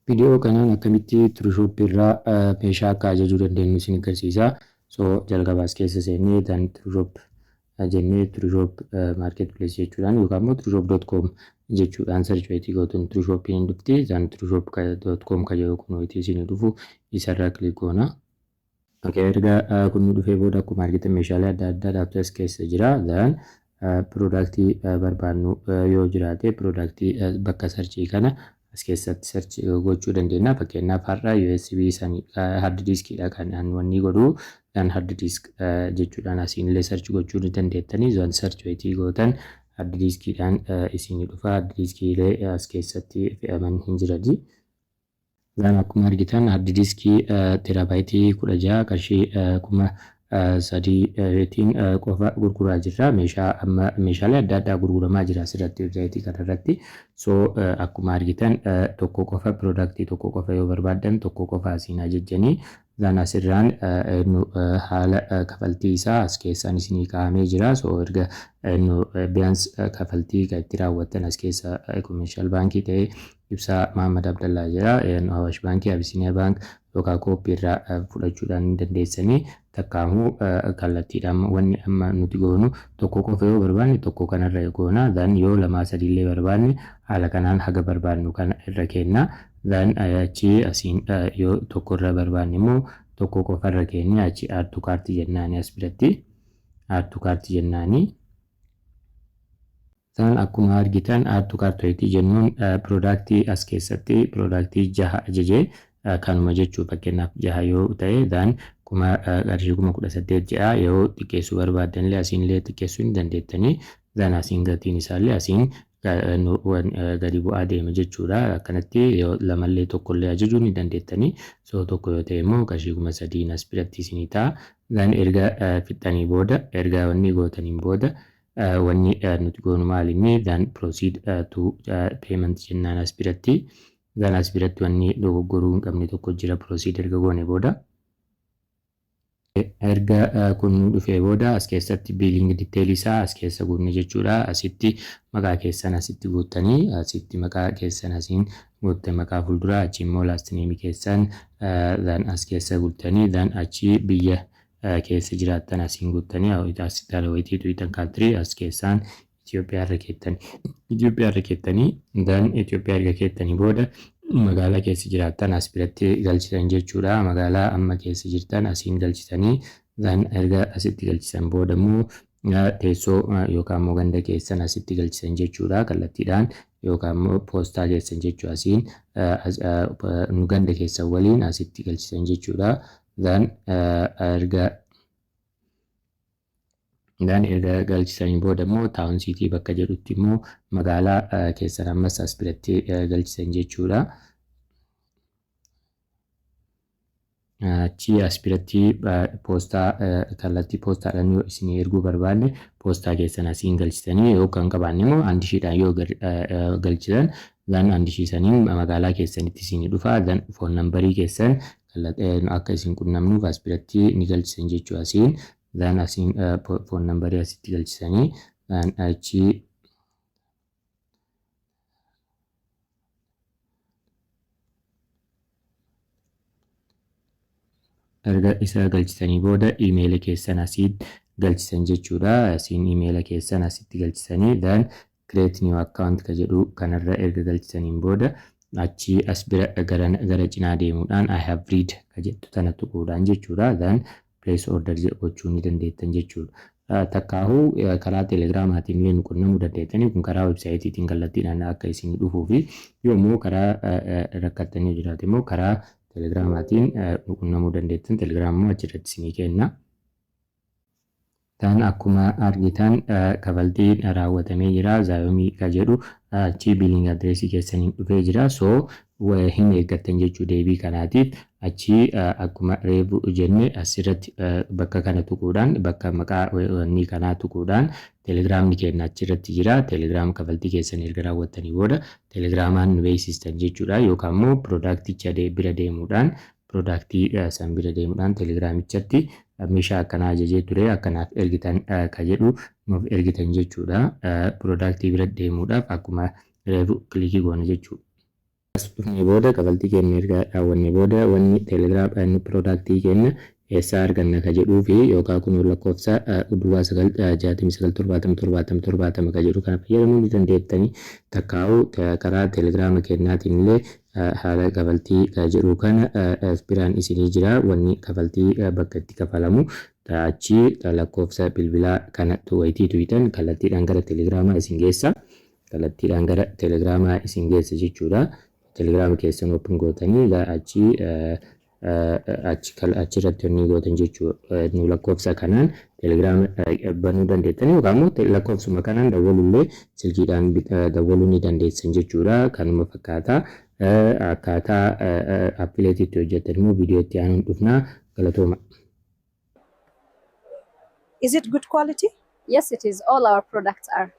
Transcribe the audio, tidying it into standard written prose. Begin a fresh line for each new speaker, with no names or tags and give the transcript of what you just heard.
Viidiyoo kanaan akkamitti Tiruushoppii irraa meeshaa akka ajajuu dandeenyu isin agarsiisa. So jalqaba as keessa seennee dan Tiruushop jennee Tiruushop market place jechuudhaan yookaan immoo tiruushop.com jechuudhaan search wayitii gootuun Tiruushoppiin hin dhufti. Dan tiruushop.com kan jedhu kun wayitii isin dhufu isarraa click goona. Okay, erga kun nu dhufee booda akkuma argitan meeshaalee adda addaadhaatu as keessa jira. Then productii barbaannu yoo jiraate productii bakka searchii kana as keessatti search gochuu dandeenya. Fakkeenyaaf, har'a USB sanii hard diskiidha kan wanni godhu. Then hard disk jechuudhaan asiin illee search gochuu ni dandeettanii. Then search wayitii gootan hard diskiidhaan isinii dhufa. Hard diskiilee as keessatti fe'aman hin jirani. Then akkuma argitan hard diskii terabyte 16 qarshii 3000tiin qofa gurguraa jirra. Meeshaa amma meeshaalee adda addaa gurguramaa jira asirratti, website kanarratti. So akkuma argitan tokko qofa, product tokko qofa yoo barbaaddan tokko qofa asiin ajajjanii, then asirraan haala kafaltii isaa as keessaan isinii kaa'amee jira. So erga biyyaans kafaltii kan itti raawwattan as keessa Commercial Baankii ta'ee, Ibsaa Mahammad Abdallaa jira. Awash Baankii, Abisiiniyaa Bank yookaan kooppii irraa fudhachuudhaan ni dandeessanii. Takkaamuu kallattiidhaan wanni amma nuti goonu tokko qofa yoo barbaanne tokko kanarra goona. Then yoo lamaa sadiillee barbaanne haala kanaan haga barbaannu kana irra kenna. Then achi asiin yoo tokko irra barbaanne immoo tokko qofa irra kenne, achi add to cart jennaani, as biratti add to cart jennaani. Isaan akkuma argitan add to cart wayitii jennuun product as keessatti product jaha ajajee kanuma jechuu. Fakkeenyaaf, jaha yoo ta'e, then kuma qarshii 18,000 jedha. Yoo xiqqeessuu barbaaddan illee asiin illee xiqqeessuu ni dandeettanii. Then asiin gatiin isaallee asiin gadi bu'aa deema jechuudha. Akkanatti yoo lamallee tokkollee ajajuu ni dandeettanii. So tokko yoo ta'e immoo qarshii 3000 as biratti isinii ta'a. Then erga fixxanii booda, erga wanni gootaniin booda, wanni nuti goonu maal inni? Then proceed to payment jennaan as biratti. Then as biratti wanni dogoggoruu hin qabne tokko jira proceed erga goone booda. Erga kun nu dhufee booda as keessatti billing detail isaa as keessa guunne jechuudha. Asitti maqaa keessan asitti guuttanii, asitti maqaa keessan asiin guutte, maqaa fuulduraa, achi immoo last name keessan then as keessa guuttanii, then achi biyya keessa jiraattan asiin guuttanii, asitti wayitii tuwitan country as keessaan Itoophiyaa irra keettanii. Itoophiyaa irra keettanii, then Itoophiyaa erga keettanii booda magaalaa keessa jiraattan as biratti galchitan jechuudha. Magaalaa amma keessa jirtan asiin galchitanii, then erga asitti galchitan booda immoo teessoo yookaan immoo ganda keessan asitti galchitan jechuudha. Kallattiidhaan yookaan immoo poostaa keessan jechuu, asiin nu ganda keessan waliin asitti galchitan jechuudha. Then erga galchisanii booda immoo town, city bakka jedhutti immoo magaalaa keessan ammas as biratti galchisan jechuudha. Achi as biratti poostaa, kallattii poostaadhaan yoo isinii erguu barbaanne poostaa keessan asiin galchitanii, yoo kan qabaanne immoo handishiidhaan yoo galchitan, then handishii saniin magaalaa keessanitti isinii dhufa. Then phone number keessan akka isin qunnamnuuf as biratti ni galchisan jechuu asiin. Then asiin phone number asitti galchisanii, then achi erga isa galchitanii booda iimeela keessan asii galchisan jechuudha. Asiin iimeela keessan asitti galchisanii, then create new account ka jedhu kanarra erga galchisaniin booda achi as bira gara cinaa deemuudhaan "I have read" ka jettu tana tuquudhaan jechuudha. Then place order gochuu ni dandeettan jechuudha. Takkaahuu karaa telegiraamaatiin illee nu qunnamuu dandeettanii. Kun karaa websiteiitiin kallattiidhaan akka isin dhufuu fi yommuu karaa rakkattanii jiraate immoo karaa telegiraamaatiin nu qunnamuu dandeettan. Telegiraam immoo achirratti isinii kenna. Tan akkuma argitan kafaltiin raawwatamee jira. Zaayomii ka jedhu achi billing address keessaniin dhufee jira. So hin eeggattan jechuu deebii kanaatiif. Achi akkuma reefu jenne asirratti bakka kana tuquudhaan, bakka maqaa wanni kanaa tuquudhaan telegiraamni keenya achirratti jira. Telegiraam kafaltii keessan erga raawwattanii booda telegiraamaan nu beeksistan jechuudha. Yookaan immoo producticha bira deemuudhaan, product san bira deemuudhaan telegiraamichatti meeshaa akkanaa ajajee ture akkanaaf ergitan ka jedhu nuuf ergitan jechuudha. Product bira deemuudhaaf akkuma reefu click goona jechuudha. As dhufnee booda, kafaltii keenya erga raawwannee booda, wanni Telegram inni productii keenya eessaa arganna ka jedhuu fi yookaan kun lakkoofsa 0969707070 ka jedhu kana fayyadamuu ni dandeettanii. Takkaa'u karaa Telegrama keenyaatiin illee haala kafaltii ka jedhu kana biraan isinii jira. Wanni kafaltii bakka itti kafalamu achi lakkoofsa bilbilaa kana wayitii tuqxan kallattiidhaan gara Telegramaa isin geessa. Kallattiidhaan gara Telegramaa isin geessa jechuudha. Telegrama keessan open gootanii achi achi achirratti wanni gootan jechuudha. Nu lakkoofsa kanaan Telegrama banuu dandeettanii yookaan immoo lakkoofsuma kanaan dawwalullee, silkiidhaan dawwaluu ni dandeessan jechuudha. Kanuma fakkaata. Akkaataa affiliateiitti hojjetan immoo viidiyoo itti aanuun dhufnaa. Galatooma.
Is it good quality?
Yes, it is. All our products are.